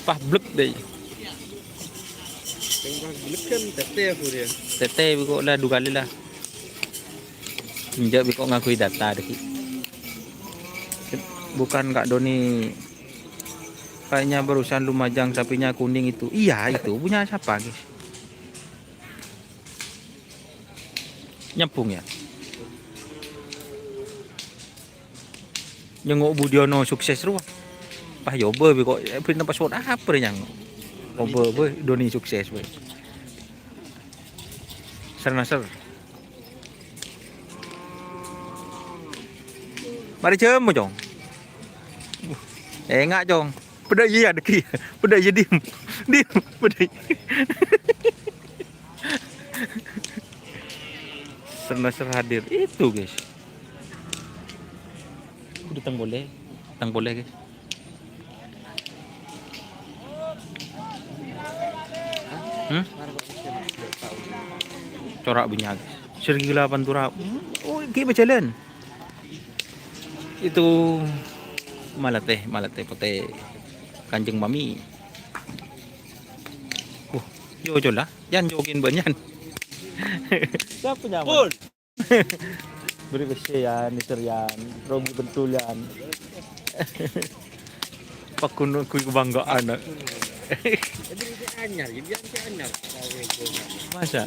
Pas blek dâi. Sèng pas blek kan tètè aku dia. Tètè bi' kok la du kalè la. Enjâ' bi' kok ngangghuy data dâggi'. Bukan Kak Doni. Kayaknya barusan lumajang sapinya kuning itu. Iya, itu punya siapa, guys? Nyambung, ya. Nyèngo' Budiono sukses rowa. Pas jhubâ bi' kok, eh, bârina password apa rè nyèngo'? Jhubâ, bâ, Doni sukses, bâ. Ser-naser. Marè jhâmo, Cong. Enga', Cong. Padâ iyâ, dâggi'. Padâ iyâ, dim. Dim. Padâ iyâ. Ser-naser hadir. Itu, guys. Udah tang polè. Tang polè, guys. Hmm? Corak bânnya', guys. Serigala Pantura. Oh, ghi' bâjâlân. Itu malatè, malatè potè. Kanjeng Mami. Uh, yo, yo lah. Yan, jokin bânnya'. Siapa nyaman? Pun. Beri besi ya, Mister Yan. Rogi betul, Yan. Pakun kui kebanggaan. Jadi ini anyar, jadi yang si anyar. Masa?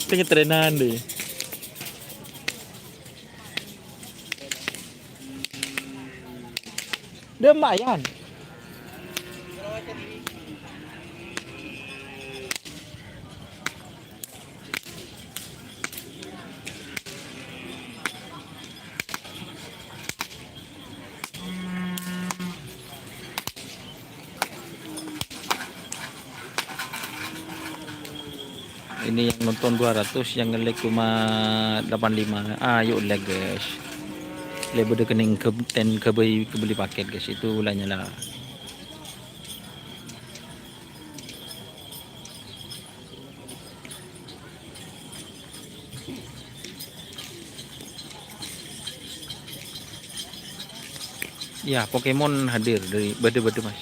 Sing ngetrenan deh. Dia lumayan. Ini yang nonton dua ratus, yang nge-like cuma delapan lima. Ayo like, guys. Le bâdâ kenning ke-, ten ke beli, ke beli paket, guys. Itu ulanya lah. Ya, Pokemon hadir dari bâdâ-bâdâ, Mas.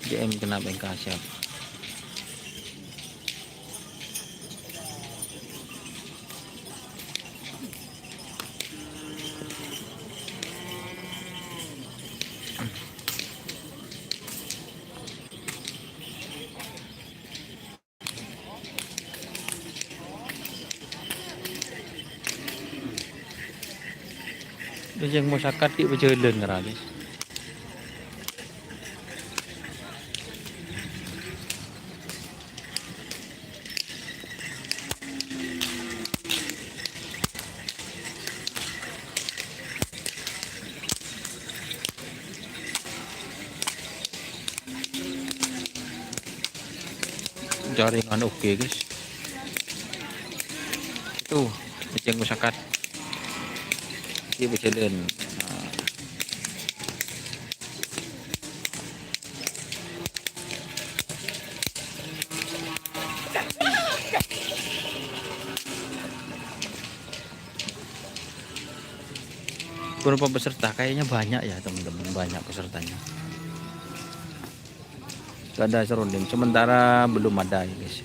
D M kenapa engkau siap? Yang mau sakat di pejalan ngerali. Jaringan oke, guys. Tuh, ejeng musakat. Dia berjalan. Nah. Berapa peserta? Kayaknya banyak ya, teman-teman, banyak pesertanya. Gak ada serunding. Sementara belum ada ya, guys.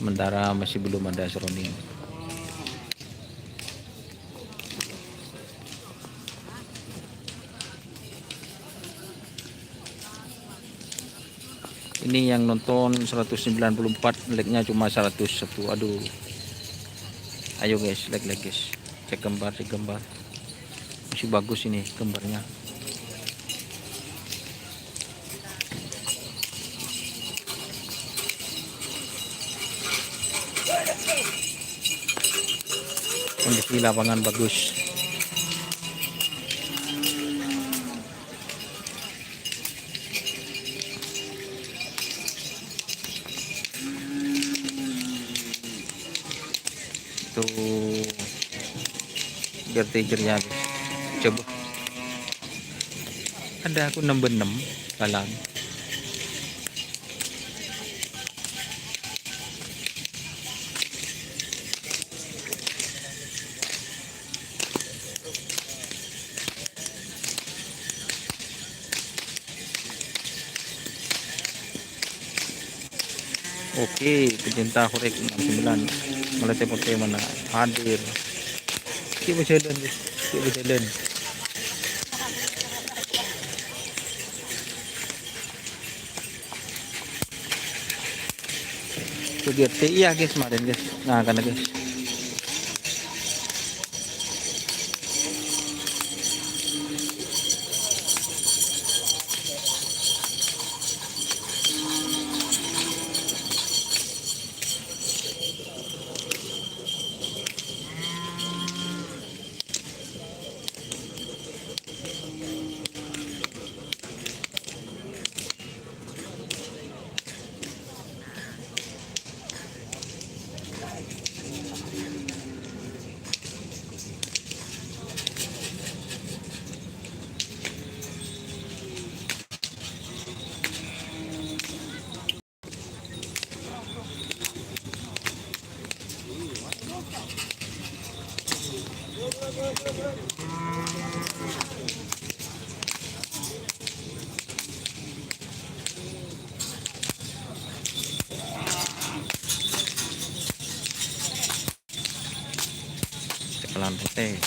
Sementara masih belum ada serunding. Ini yang nonton seratus sembilan puluh empat, like-nya cuma seratus satu. Aduh. Ayo, guys, like, like, guys. Cek gambar, cek gambar. Masih bagus ini gambarnya. Kondisi lapangan bagus. Tuh. Biar tigernya habis. Coba. Ada aku enam enam lalang. Oke, pecinta korek enam sembilan, Malate Pote mana hadir. Ki' bhâjhâlân, guys. Ki' bhâjhâlân. Tuh, G T I ya, guys, kemarin, guys. Nah, kan, guys. Cakalan putih.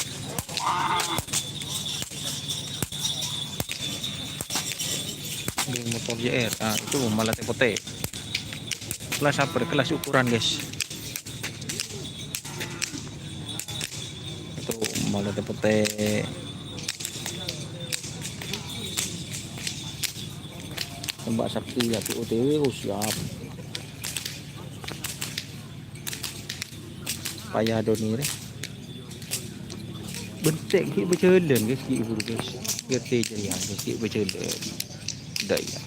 Geng motor J R. Ah, itu Malate Pote. Kelas apa? Kelas ukuran, guys. Itu Malate Pote. Tembak sakti ya, P O T W, oh, siap. Paya Doni re. Bencek ki' bhâjhâlân, guys, ki' buru, guys. Ngerti jârèya, guys, ki' bhâjhâlân. Dâ' iyâ.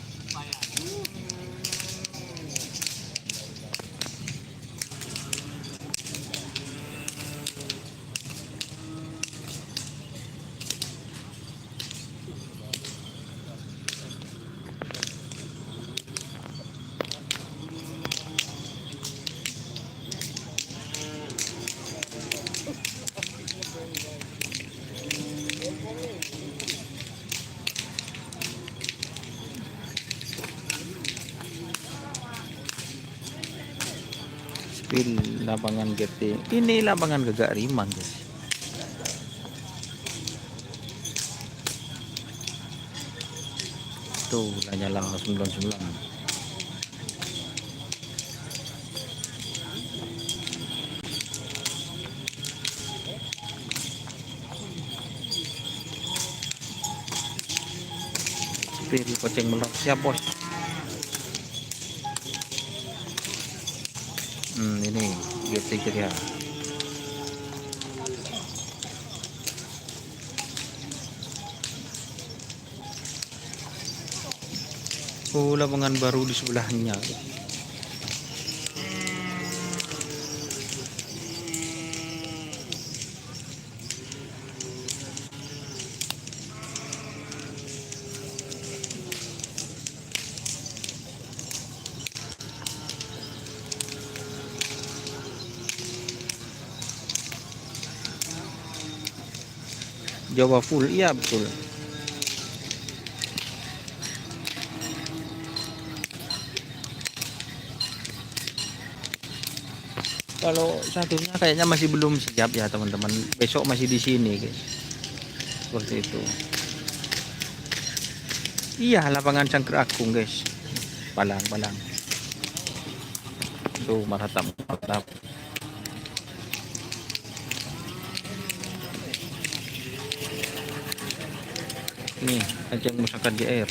Spill lapangan getting. Ini lapangan gagak rimang, guys. Tuh, lah nyala sembilan sembilan. Spill kocèng mellok. Siap, Bos. Hmm, ini getting ya. Oh, lapangan baru di sebelahnya. Jawa full, iya betul. Kalau satunya kayaknya masih belum siap ya, teman-teman. Besok masih di sini, guys. Seperti itu. Iya, lapangan Sanggar Agung, guys. Palang, palang. Tuh, mantap, mantap. Nih, Kanjeng Musaka J R.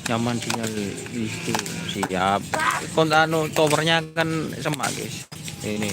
Nyaman sinyal di situ. Siap. Kon anu, towernya kan semak, guys. Ini.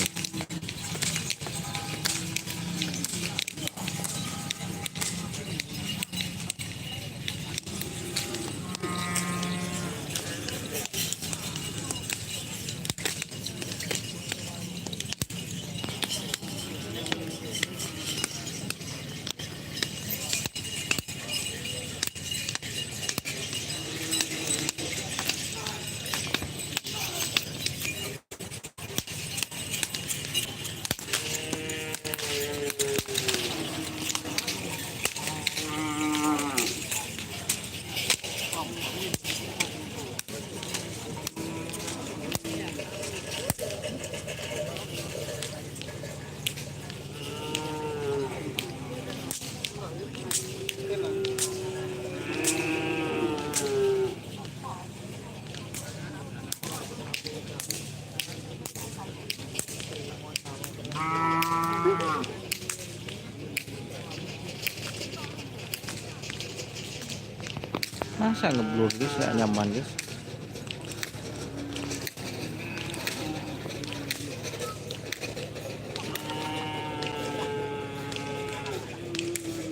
Masa ngeblur, guys, nggak nyaman, guys.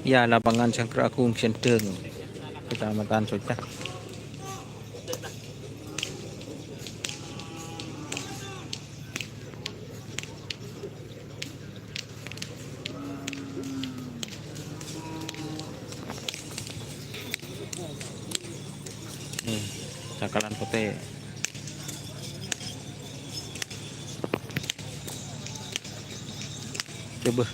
Ya, lapangan Sanggar Agung Sendeng, Kecamatan Socah. Nih, cakalan potè. Coba.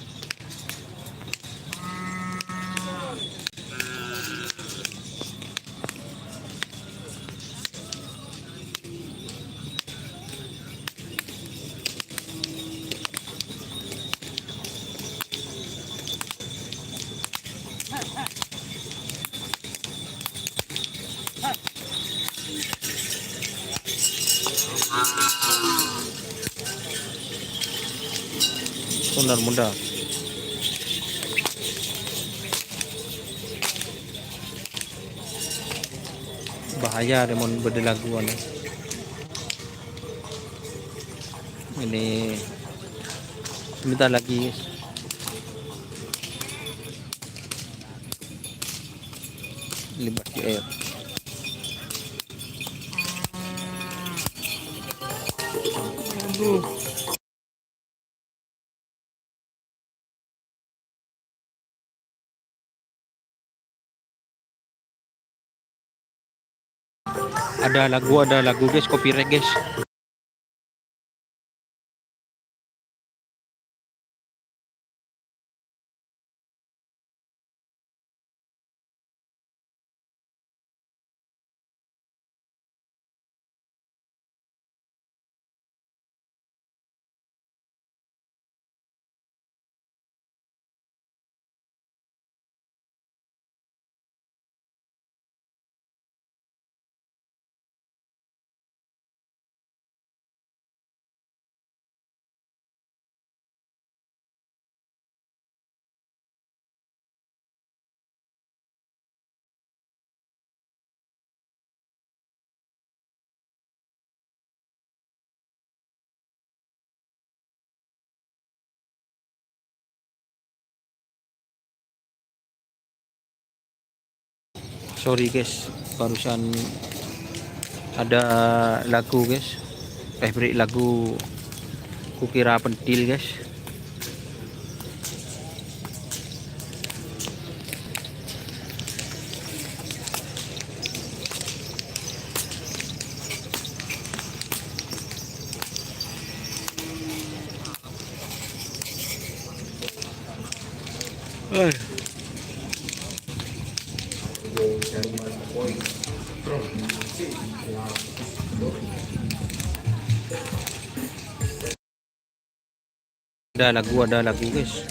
Bhender, bhender. Bahaya rè mon bâdâ lagu anè. Ini sebentar lagi. Limbah di air. Ada lagu, ada lagu, guys, copyright, guys. Sorry, guys, barusan ada lagu, guys. Eh, beri lagu, kukira pentil, guys. Eh. Ada lagu, ada lagu, guys.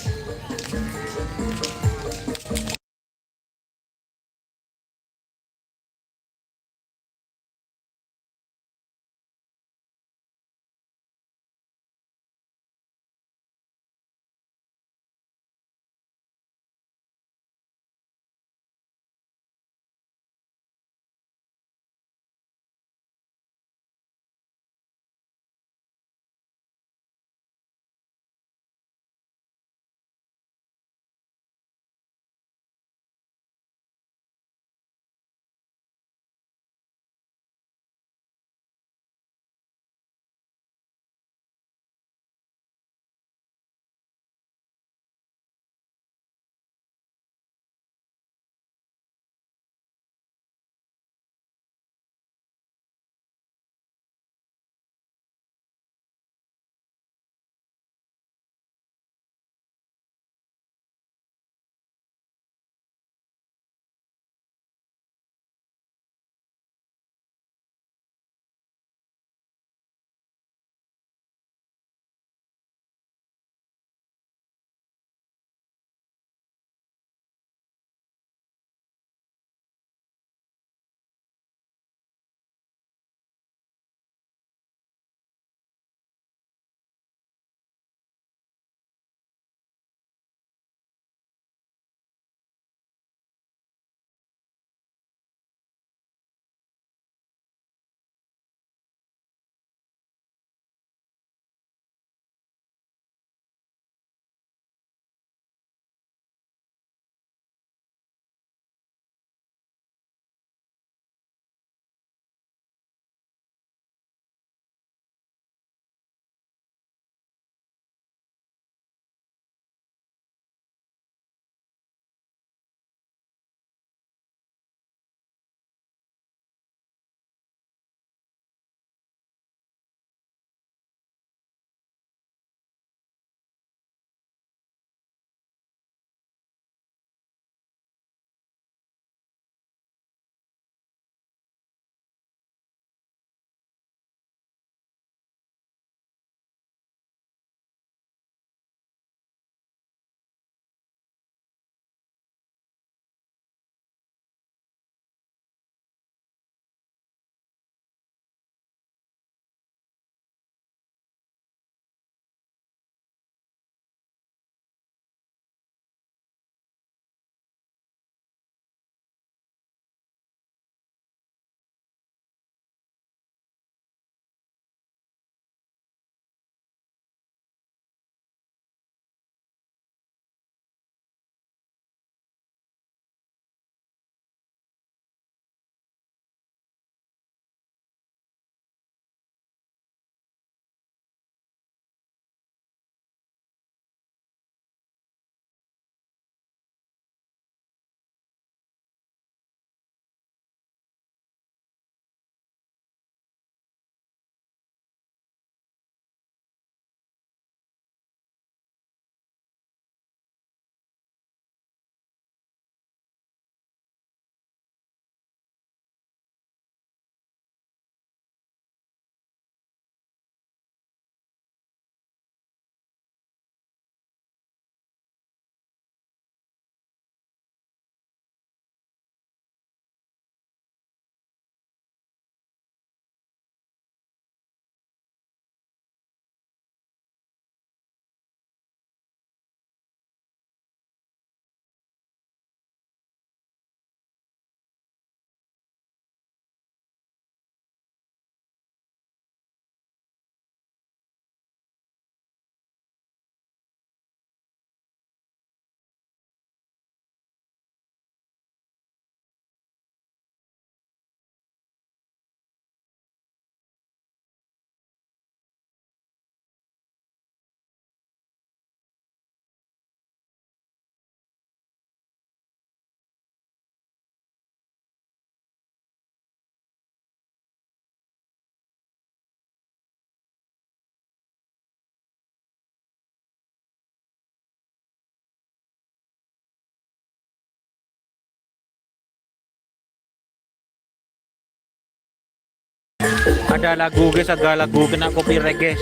Ada lagu, guys, ada lagu kena copyright, guys.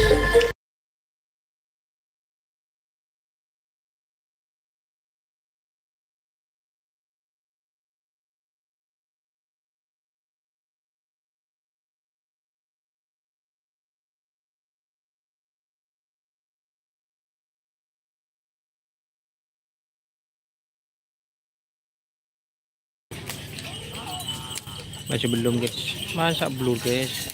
Masih belum, guys. Masa belum, guys?